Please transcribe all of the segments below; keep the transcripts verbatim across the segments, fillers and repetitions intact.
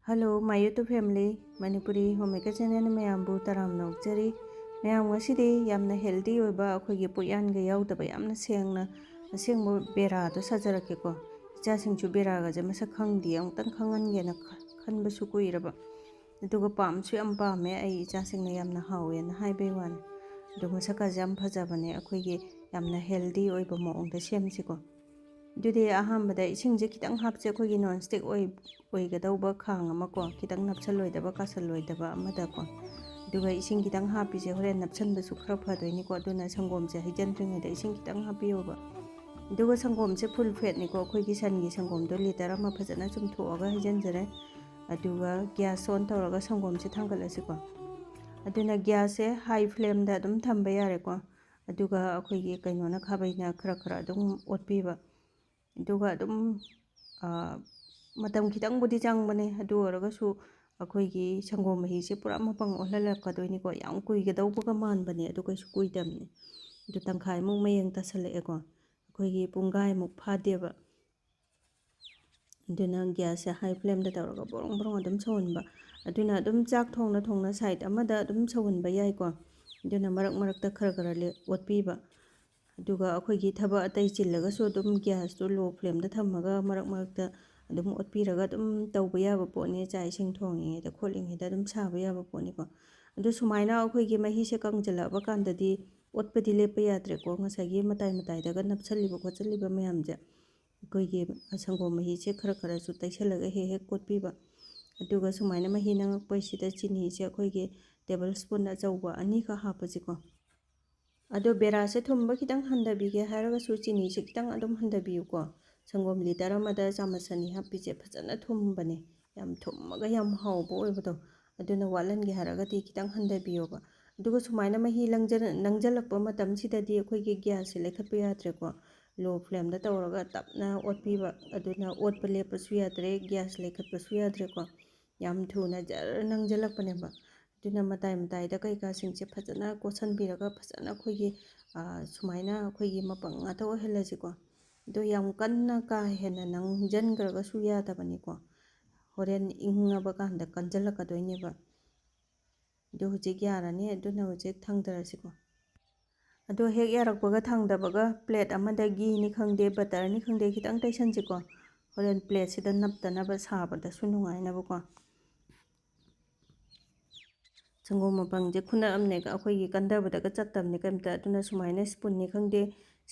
Hello, my YouTube family, Manipuri Homemaker channel ꯃꯌꯥꯝꯕꯨ ꯇꯔꯥꯝꯅ ꯑꯣꯛꯆꯔꯤ꯫ ꯃꯌꯥꯝ, ꯉꯁꯤꯗꯤ ꯌꯥꯝꯅ healthy ꯑꯣꯏꯕ, ꯑꯩꯈꯣꯏꯒꯤ ꯄꯣꯠꯌꯥꯟꯒ ꯌꯥꯎꯗꯕ, ꯌꯥꯝꯅ ꯁꯦꯡꯅ ꯑꯁꯦꯡꯕ ꯕꯦꯔꯥꯗꯣ ꯁꯥꯖꯔꯛꯀꯦꯀꯣ꯫ ꯏꯆꯥꯁꯤꯡꯁꯨ ꯕꯦꯔꯥꯒꯁꯦ ꯃꯁꯛ ꯈꯪꯗꯦ, ꯑꯃꯨꯛꯇꯪ ꯈꯪꯍꯟꯒꯦꯅ ꯈ-, ꯈꯟꯕꯁꯨ ꯀꯨꯏꯔꯕ꯫ ꯑꯗꯨꯒ ꯄꯥꯝꯁꯨ ꯌꯥꯝ ꯄꯥꯝꯃꯦ, ꯑꯩ ꯏꯆꯥꯁꯤꯡꯅ ꯌꯥꯝꯅ ꯍꯥꯎꯋꯦꯅ ꯍꯥꯏꯕꯩ ꯋꯥꯅꯤ꯫ ꯑꯗꯨ ꯃꯁꯛꯀꯁꯦ ꯌꯥꯝ ꯐꯖꯕꯅꯦ, ꯑꯩꯈꯣꯏꯒꯤ ꯌꯥꯝꯅ healthy ꯑꯣꯏꯕ ꯃꯑꯣꯡꯗ ꯁꯦꯝꯁꯤꯀꯣ꯫ ꯑꯗꯨꯗꯤ ꯑꯍꯥꯟꯕꯗ ꯏꯁꯤꯡꯁꯦ ꯈꯤꯇꯪ ꯍꯥꯞꯁꯦ, ꯑꯩꯈꯣꯏꯒꯤ non stick ꯑꯣꯏ-, ꯑꯣꯏꯒꯗꯧꯕ ꯈꯥꯡ ꯑꯃꯀꯣ, ꯈꯤꯇꯪ ꯅꯞꯁꯜꯂꯣꯏꯗꯕ, ꯀꯥꯁꯜꯂꯣꯏꯗꯕ ꯑꯃꯗꯀꯣ꯫ ꯑꯗꯨꯒ ꯏꯁꯤꯡ ꯈꯤꯇꯪ ꯍꯥꯞꯄꯤꯁꯦ, ꯍꯣꯔꯦꯟ ꯅꯞꯁꯟꯕꯁꯨ ꯈꯔ ꯐꯗꯣꯏꯅꯤꯀꯣ, ꯑꯗꯨꯅ ꯁꯪꯒꯣꯝꯁꯦ ꯍꯩꯖꯤꯟꯗ꯭ꯔꯤꯉꯩꯗ ꯏꯁꯤꯡ ꯈꯤꯇꯪ ꯍꯥꯞꯄꯤꯌꯣꯕ꯫ ꯑꯗꯨꯒ ꯁꯪꯒꯣꯝꯁꯦ full fatꯅꯤꯀꯣ, ꯑꯩꯈꯣꯏꯒꯤ ꯁꯟꯒꯤ ꯁꯪꯒꯣꯝꯗꯣ litre ꯑꯃ ꯐꯖꯅ ꯆꯨꯝꯊꯣꯛꯑꯒ ꯍꯩꯖꯤꯟꯖꯔꯦ꯫ ꯑꯗꯨꯒ gas on ꯇꯧꯔꯒ ꯁꯪꯒꯣꯝꯁꯦ ꯊꯥꯡꯒꯠꯂꯁꯤꯀꯣ꯫ ꯑꯗꯨꯅ gasꯁꯦ high flameꯗ ꯑꯗꯨꯝ ꯊꯝꯕ ꯌꯥꯔꯦꯀꯣ꯫ ꯑꯗꯨꯒ ꯑꯩꯈꯣꯏꯒꯤ ꯀꯩꯅꯣꯅ, ꯈꯥꯕꯩꯅ ꯈꯔ ꯈꯔ ꯑꯗꯨꯝ ꯑꯣꯠꯄꯤꯕ꯫ ꯑꯗꯨꯒ ꯑꯗꯨꯝ, ꯑ, ꯃꯇꯝ ꯈꯤꯇꯪꯕꯨꯗꯤ ꯆꯪꯕꯅꯦ, ꯑꯗꯨ ꯑꯣꯏꯔꯒꯁꯨ ꯑꯩꯈꯣꯏꯒꯤ ꯁꯪꯒꯣꯝ ꯃꯍꯤꯁꯦ ꯄꯨꯔꯥ ꯃꯄꯪ ꯑꯣꯜꯍꯜꯂꯛꯀꯗꯣꯏꯅꯤꯀꯣ꯫ ꯌꯥꯝ ꯀꯨꯏꯒꯗꯧꯕꯒ ꯃꯥꯟꯕꯅꯦ, ꯑꯗꯨ ꯀꯩꯁꯨ ꯀꯨꯏꯗꯕꯅꯦ꯫ ꯑꯗꯨ ꯇꯪꯈꯥꯏꯃꯨꯛ ꯃꯌꯦꯡ ꯇꯥꯁꯜꯂꯛꯑꯦꯀꯣ꯫ ꯑꯩꯈꯣꯏꯒꯤ ꯄꯨꯡꯈꯥꯏꯃꯨꯛ ꯐꯥꯗꯦꯕ꯫ ꯑꯗꯨꯅ gasꯁꯦ high flameꯗ ꯇꯧꯔꯒ ꯕ꯭ꯔꯣꯡ ꯕ꯭ꯔꯣꯡ ꯑꯗꯨꯝ ꯁꯧꯍꯟꯕ꯫ ꯑꯗꯨꯅ ꯑꯗꯨꯝ ꯆꯥꯛ ꯊꯣꯡꯅ ꯊꯣꯡꯅ side ꯑꯃꯗ ꯑꯗꯨꯝ ꯁꯧꯍꯟꯕ ꯌꯥꯏꯀꯣ꯫ ꯑꯗꯨꯅ ꯃꯔꯛ ꯃꯔꯛꯇ ꯈꯔ ꯈꯔ ꯂꯦ-, ꯑꯣꯠꯄꯤꯕ꯫ ꯑꯗꯨꯒ ꯑꯩꯈꯣꯏꯒꯤ ꯊꯕꯛ ꯑꯇꯩ ꯆꯤꯜꯂꯒꯁꯨ ꯑꯗꯨꯝ gasꯇꯣ low flameꯗ ꯊꯝꯃꯒ ꯃꯔꯛ ꯃꯔꯛꯇ ꯑꯗꯨꯝ ꯑꯣꯠꯄꯤꯔꯒ ꯑꯗꯨꯝ ꯇꯧꯕ ꯌꯥꯕ ꯄꯣꯠꯅꯤ, ꯆꯥꯛ ꯏꯁꯤꯡ ꯊꯣꯡꯉꯤꯉꯩꯗ ꯈꯣꯠꯂꯤꯉꯩꯗ ꯑꯗꯨꯝ ꯁꯥꯕ ꯌꯥꯕ ꯄꯣꯠꯅꯤꯀꯣ꯫ ꯑꯗꯨ ꯁꯨꯃꯥꯏꯅ ꯑꯩꯈꯣꯏꯒꯤ ꯃꯍꯤꯁꯦ ꯀꯪꯁꯤꯜꯂꯛꯑꯕ ꯀꯥꯟꯗꯗꯤ ꯑꯣꯠꯄꯗꯤ ꯂꯦꯞꯄ ꯌꯥꯗ꯭ꯔꯦꯀꯣ꯫ ꯉꯁꯥꯏꯒꯤ ꯃꯇꯥꯏ ꯃꯇꯥꯏꯗꯒ ꯅꯞꯁꯜꯂꯤꯕ ꯈꯣꯠꯆꯜꯂꯤꯕ ꯃꯌꯥꯝꯁꯦ ꯑꯩꯈꯣꯏꯒꯤ ꯁꯪꯒꯣꯝ ꯃꯍꯤꯁꯦ ꯈꯔ ꯈꯔꯁꯨ ꯇꯩꯁꯜꯂꯒ ꯍꯦꯛ ꯍꯦꯛ ꯑꯣꯠꯄꯤꯕ꯫ ꯑꯗꯨꯒ ꯁꯨꯃꯥꯏꯅ ꯃꯍꯤ ꯅꯪꯉꯛꯄꯁꯤꯗ ꯆꯤꯅꯤꯁꯦ ꯑꯩꯈꯣꯏꯒꯤ table spoon ꯑꯆꯧꯕ ꯑꯅꯤꯈꯛ ꯍꯥꯞꯄꯁꯤꯀꯣ꯫ ꯑꯗꯣ ꯕꯦꯔꯥꯁꯦ ꯊꯨꯝꯕ ꯈꯤꯇꯪ ꯍꯟꯊꯕꯤꯒꯦ ꯍꯥꯏꯔꯒꯁꯨ ꯆꯤꯅꯤꯁꯦ ꯈꯤꯇꯪ ꯑꯗꯨꯝ ꯍꯟꯊꯕꯤꯌꯨꯀꯣ꯫ ꯁꯪꯒꯣꯝ litre ꯑꯃꯗ ꯆꯥꯃꯁ ꯑꯅꯤ ꯍꯥꯞꯄꯤꯁꯦ ꯐꯖꯅ ꯊꯨꯝꯕꯅꯦ, ꯌꯥꯝ ꯊꯨꯝꯃꯒ ꯌꯥꯝ ꯍꯥꯎꯕ ꯑꯣꯏꯕꯗꯣ꯫ ꯑꯗꯨꯅ ꯋꯥꯠꯍꯟꯒꯦ ꯍꯥꯏꯔꯒꯗꯤ ꯈꯤꯇꯪ ꯍꯟꯊꯕꯤꯌꯣꯕ꯫ ꯑꯗꯨꯒ ꯁꯨꯃꯥꯏꯅ ꯃꯍꯤ ꯂꯪꯖ-, ꯅꯪꯖꯜꯂꯛꯄ ꯃꯇꯝꯁꯤꯗꯗꯤ ꯑꯩꯈꯣꯏꯒꯤ gasꯁꯦ ꯂꯩꯈꯠꯄ ꯌꯥꯗ꯭ꯔꯦꯀꯣ꯫ Low flameꯗ ꯇꯧꯔꯒ ꯇꯞꯅ ꯑꯣꯠꯄꯤꯕ꯫ ꯑꯗꯨꯅ ꯑꯣꯠꯄ ꯂꯦꯞꯄꯁꯨ ꯌꯥꯗ꯭ꯔꯦ, gas ꯂꯩꯈꯠꯄꯁꯨ ꯌꯥꯗ꯭ꯔꯦꯀꯣ꯫ ꯌꯥꯝ ꯊꯨꯅ ꯖꯔ ꯅꯪꯖꯜꯂꯛꯄꯅꯦꯕ꯫ ꯑꯗꯨꯅ ꯃꯇꯥꯏ ꯃꯇꯥꯏꯗ ꯀꯩꯀꯥꯁꯤꯡꯁꯦ ꯐꯖꯅ ꯀꯣꯠꯁꯟꯕꯤꯔꯒ ꯐꯖꯅ ꯑꯩꯈꯣꯏꯒꯤ, ꯑ, ꯁꯨꯃꯥꯏꯅ ꯑꯩꯈꯣꯏꯒꯤ ꯃꯄꯪ ꯉꯥꯛꯇ ꯑꯣꯏꯍꯜꯂꯁꯤꯀꯣ꯫ ꯑꯗꯣ ꯌꯥꯝ ꯀꯟꯅ ꯀꯥ ꯍꯦꯟꯅ ꯅꯪꯖꯟꯈ꯭ꯔꯒꯁꯨ ꯌꯥꯗꯕꯅꯤꯀꯣ꯫ ꯍꯣꯔꯦꯟ ꯏꯪꯉꯕ ꯀꯥꯟꯗ ꯀꯟꯁꯤꯜꯂꯛꯀꯗꯣꯏꯅꯦꯕ꯫ ꯑꯗꯨ ꯍꯧꯖꯤꯛ ꯌꯥꯔꯅꯤ, ꯑꯗꯨꯅ ꯍꯧꯖꯤꯛ ꯊꯥꯡꯗꯔꯁꯤꯀꯣ꯫ ꯑꯗꯣ ꯍꯦꯛ ꯌꯥꯔꯛꯄꯒ ꯊꯥꯡꯗꯕꯒ ꯄ꯭ꯂꯦꯠ ꯑꯃꯗ ꯘꯤꯅꯤ ꯈꯪꯗꯦ, ꯕꯇꯔꯅꯤ ꯈꯪꯗꯦ, ꯈꯤꯇꯪ ꯇꯩꯁꯟꯁꯤꯀꯣ꯫ ꯍꯣꯔꯦꯟ ꯄ꯭ꯂꯦꯠꯁꯤꯗ ꯅꯞꯇꯅꯕ, ꯁꯥꯕꯗꯁꯨ ꯅꯨꯡꯉꯥꯏꯅꯕꯀꯣ꯫ ꯁꯪꯒꯣꯝ ꯃꯄꯪꯁꯦ ꯈꯨꯠꯅ ꯑꯃꯅꯦꯒ ꯑꯩꯈꯣꯏꯒꯤ ꯀꯟꯊꯕꯗꯒ ꯆꯠꯇꯕꯅꯦ ꯀꯩꯝꯇ꯫ ꯑꯗꯨꯅ ꯁꯨꯃꯥꯏꯅ ꯁ꯭ꯄꯨꯟꯅꯤ ꯈꯪꯗꯦ,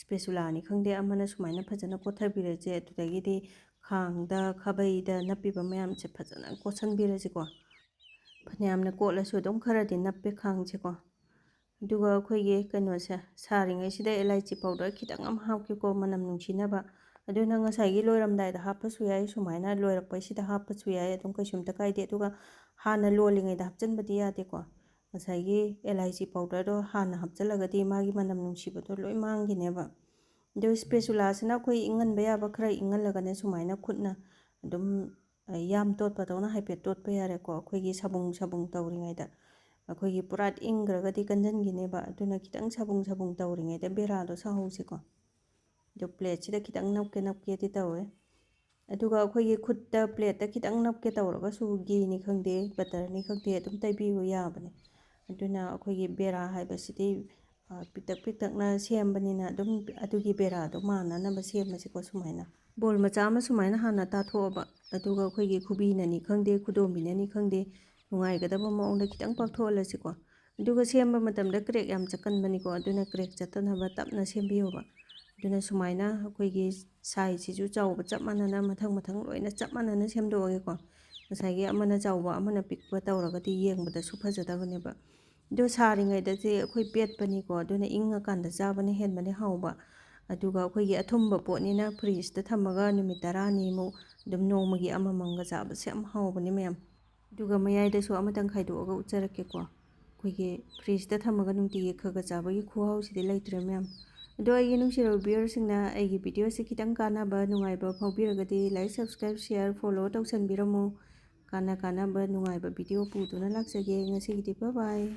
ꯁ꯭ꯄꯦꯆꯨꯂꯥꯅꯤ ꯈꯪꯗꯦ, ꯑꯃꯅ ꯁꯨꯃꯥꯏꯅ ꯐꯖꯅ ꯀꯣꯠꯊꯕꯤꯔꯁꯦ꯫ ꯑꯗꯨꯗꯒꯤꯗꯤ ꯈꯥꯡꯗ, ꯈꯥꯕꯩꯗ ꯅꯞꯄꯤꯕ ꯃꯌꯥꯝꯁꯦ ꯐꯖꯅ ꯀꯣꯠꯁꯟꯕꯤꯔꯁꯤꯀꯣ꯫ ꯐꯅꯌꯥꯝꯅ ꯀꯣꯠꯂꯁꯨ ꯑꯗꯨꯝ ꯈꯔꯗꯤ ꯅꯞꯄꯦ ꯈꯥꯡꯁꯦꯀꯣ꯫ ꯑꯗꯨꯒ ꯑꯩꯈꯣꯏꯒꯤ ꯀꯩꯅꯣꯁꯦ ꯁꯥꯔꯤꯉꯩꯁꯤꯗ ꯏꯂꯥꯏꯆꯤ ꯄꯥꯎꯗꯔ ꯈꯤꯇꯪ ꯑꯃ ꯍꯥꯞꯀꯦꯀꯣ, ꯃꯅꯝ ꯅꯨꯡꯁꯤꯅꯕ꯫ ꯑꯗꯨꯅ ꯉꯁꯥꯏꯒꯤ ꯂꯣꯏꯔꯝꯗꯥꯏꯗ ꯍꯥꯞꯄꯁꯨ ꯌꯥꯏ, ꯁꯨꯃꯥꯏꯅ ꯂꯣꯏꯔꯛꯄꯩꯁꯤꯗ ꯍꯥꯞꯄꯁꯨ ꯌꯥꯏ, ꯑꯗꯨꯝ ꯀꯩꯁꯨꯝꯇ ꯀꯥꯏꯗꯦ꯫ ꯑꯗꯨꯒ ꯍꯥꯟꯅ ꯂꯣꯜꯂꯤꯉꯩꯗ ꯍꯥꯞꯆꯤꯟꯕꯗꯤ ꯌꯥꯗꯦꯀꯣ꯫ ꯉꯁꯥꯏꯒꯤ ꯏꯂꯥꯏꯆꯤ ꯄꯥꯎꯗꯔꯗꯣ ꯍꯥꯟꯅ ꯍꯥꯞꯆꯤꯜꯂꯒꯗꯤ ꯃꯥꯒꯤ ꯃꯅꯝ ꯅꯨꯡꯁꯤꯕꯗꯣ ꯂꯣꯏ ꯃꯥꯡꯈꯤꯅꯦꯕ꯫ ꯑꯗꯨ ꯁ꯭ꯄꯦꯆꯨꯂꯥꯁꯤꯅ ꯑꯩꯈꯣꯏ ꯏꯪꯍꯟꯕ ꯌꯥꯕ ꯈꯔ ꯏꯪꯍꯜꯂꯒꯅꯦ, ꯁꯨꯃꯥꯏꯅ ꯈꯨꯠꯅ ꯑꯗꯨꯝ, ꯑ, ꯌꯥꯝ ꯇꯣꯠꯄꯗꯧꯅ ꯍꯥꯏꯐꯦꯠ ꯇꯣꯠꯄ ꯌꯥꯔꯦꯀꯣ, ꯑꯩꯈꯣꯏꯒꯤ ꯁꯥꯕꯨꯡ ꯁꯥꯕꯨꯡ ꯇꯧꯔꯤꯉꯩꯗ꯫ ꯑꯩꯈꯣꯏꯒꯤ ꯄꯨꯔꯥ ꯏꯪꯈ꯭ꯔꯒꯗꯤ ꯀꯟꯁꯤꯟꯈꯤꯅꯦꯕ, ꯑꯗꯨꯅ ꯈꯤꯇꯪ ꯁꯥꯕꯨꯡ ꯁꯥꯕꯨꯡ ꯇꯧꯔꯤꯉꯩꯗ ꯕꯦꯔꯥꯗꯣ ꯁꯥꯍꯧꯁꯤꯀꯣ꯫ ꯑꯗꯨ ꯄ꯭ꯂꯦꯠꯁꯤꯗ ꯈꯤꯇꯪ ꯅꯞꯀꯦ ꯅꯞꯀꯦꯗꯤ ꯇꯧꯋꯦ꯫ ꯑꯗꯨꯒ ꯑꯩꯈꯣꯏꯒꯤ ꯈꯨꯠꯇ ꯄ꯭ꯂꯦꯠꯇ ꯈꯤꯇꯪ ꯅꯞꯀꯦ ꯇꯧꯔꯒꯁꯨ ꯘꯤꯅꯤ ꯈꯪꯗꯦ, ꯕꯇꯔꯅꯤ ꯈꯪꯗꯦ, ꯑꯗꯨꯝ ꯇꯩꯕꯤꯌꯨ ꯌꯥꯕꯅꯦ꯫ ꯑꯗꯨꯅ ꯑꯩꯈꯣꯏꯒꯤ ꯕꯦꯔꯥ ꯍꯥꯏꯕꯁꯤꯗꯤ, ꯑ, ꯄꯤꯛꯇꯛ ꯄꯤꯛꯇꯛꯅ ꯁꯦꯝꯕꯅꯤꯅ ꯑꯗꯨꯝ ꯑꯗꯨꯒꯤ ꯕꯦꯔꯥꯗꯣ ꯃꯥꯟꯅꯅꯕ ꯁꯦꯝꯃꯁꯤꯀꯣ ꯁꯨꯃꯥꯏꯅ꯫ ꯕꯣꯜ ꯃꯆꯥ ꯑꯃ ꯁꯨꯃꯥꯏꯅ ꯍꯥꯟꯅ ꯇꯥꯊꯣꯛꯑꯕ, ꯑꯗꯨꯒ ꯑꯩꯈꯣꯏꯒꯤ ꯈꯨꯕꯤꯅꯅꯤ ꯈꯪꯗꯦ, ꯈꯨꯗꯣꯝꯕꯤꯅꯅꯤ ꯈꯪꯗꯦ, ꯅꯨꯡꯉꯥꯏꯒꯗꯕ ꯃꯑꯣꯡꯗ ꯈꯤꯇꯪ ꯄꯥꯛꯊꯣꯛꯍꯜꯂꯁꯤꯀꯣ꯫ ꯑꯗꯨꯒ ꯁꯦꯝꯕ ꯃꯇꯝꯗ ꯀ꯭ꯔꯦꯛ ꯌꯥꯝ ꯆꯠꯀꯟꯕꯅꯤꯀꯣ, ꯑꯗꯨꯅ ꯀ꯭ꯔꯦꯛ ꯆꯠꯇꯅꯕ ꯇꯞꯅ ꯁꯦꯝꯕꯤꯌꯣꯕ꯫ ꯑꯗꯨꯅ ꯁꯨꯃꯥꯏꯅ ꯑꯩꯈꯣꯏꯒꯤ ꯁꯥꯏꯖꯁꯤꯁꯨ ꯆꯥꯎꯕ ꯆꯞ ꯃꯥꯟꯅꯅ ꯃꯊꯪ ꯃꯊꯪ ꯂꯣꯏꯅ ꯆꯞ ꯃꯥꯟꯅꯅ ꯁꯦꯝꯗꯣꯛꯑꯒꯦꯀꯣ꯫ ꯉꯁꯥꯏꯒꯤ ꯑꯃꯅ ꯆꯥꯎꯕ ꯑꯃꯅ ꯄꯤꯛꯄ ꯇꯧꯔꯒꯗꯤ ꯌꯦꯡꯕꯗꯁꯨ ꯐꯖꯗꯕꯅꯦꯕ꯫ ꯑꯗꯣ ꯁꯥꯔꯤꯉꯩꯗꯗꯤ ꯑꯩꯈꯣꯏ ꯄꯦꯠꯄꯅꯤꯀꯣ, ꯑꯗꯨꯅ ꯏꯪꯉꯀꯥꯟꯗ ꯆꯥꯕꯅ ꯍꯦꯟꯕꯅꯦ ꯍꯥꯎꯕ꯫ ꯑꯗꯨꯒ ꯑꯩꯈꯣꯏꯒꯤ ꯑꯊꯨꯝꯕ ꯄꯣꯠꯅꯤꯅ ꯐ꯭ꯔꯤꯖꯇ ꯊꯝꯃꯒ ꯅꯨꯃꯤꯠ ꯇꯔꯥꯅꯤꯃꯨꯛ ꯑꯗꯨꯝ ꯅꯣꯡꯃꯒꯤ ꯑꯃꯃꯝꯒ ꯆꯥꯕꯁꯦ ꯌꯥꯝ ꯍꯥꯎꯕꯅꯦ ꯃꯌꯥꯝ꯫ ꯑꯗꯨꯒ ꯃꯌꯥꯏꯗꯁꯨ ꯑꯃꯇꯪ ꯈꯥꯏꯗꯣꯛꯑꯒ ꯎꯠꯆꯔꯛꯀꯦꯀꯣ꯫ ꯑꯩꯈꯣꯏꯒꯤ ꯐ꯭ꯔꯤꯖꯇ ꯊꯝꯃꯒ ꯅꯨꯡꯇꯤꯒꯤ ꯈꯔ ꯈꯔ ꯆꯥꯕꯒꯤ ꯈꯨꯍꯥꯎꯁꯤꯗꯤ ꯂꯩꯇ꯭ꯔꯦ ꯃꯌꯥꯝ꯫ ꯑꯗꯣ ꯑꯩꯒꯤ ꯅꯨꯡꯁꯤꯔꯕ ꯚ꯭ꯌꯨꯋꯔꯁꯤꯡꯅ ꯑꯩꯒꯤ ꯚꯤꯗꯤꯑꯣꯁꯤ ꯈꯤꯇꯪ ꯀꯥꯟꯅꯕ, ꯅꯨꯡꯉꯥꯏꯕ ꯐꯥꯎꯕꯤꯔꯒꯗꯤ like, subscribe, share, follow ꯇꯧꯁꯟꯕꯤꯔꯝꯃꯨ꯫ ꯀꯥꯟꯅ ꯀꯥꯟꯅꯕ ꯅꯨꯡꯉꯥꯏꯕ ꯚꯤꯗꯤꯑꯣ ꯄꯨꯗꯨꯅ ꯂꯥꯛꯆꯒꯦ꯫ ꯉꯁꯤꯒꯤꯗꯤ bye bye꯫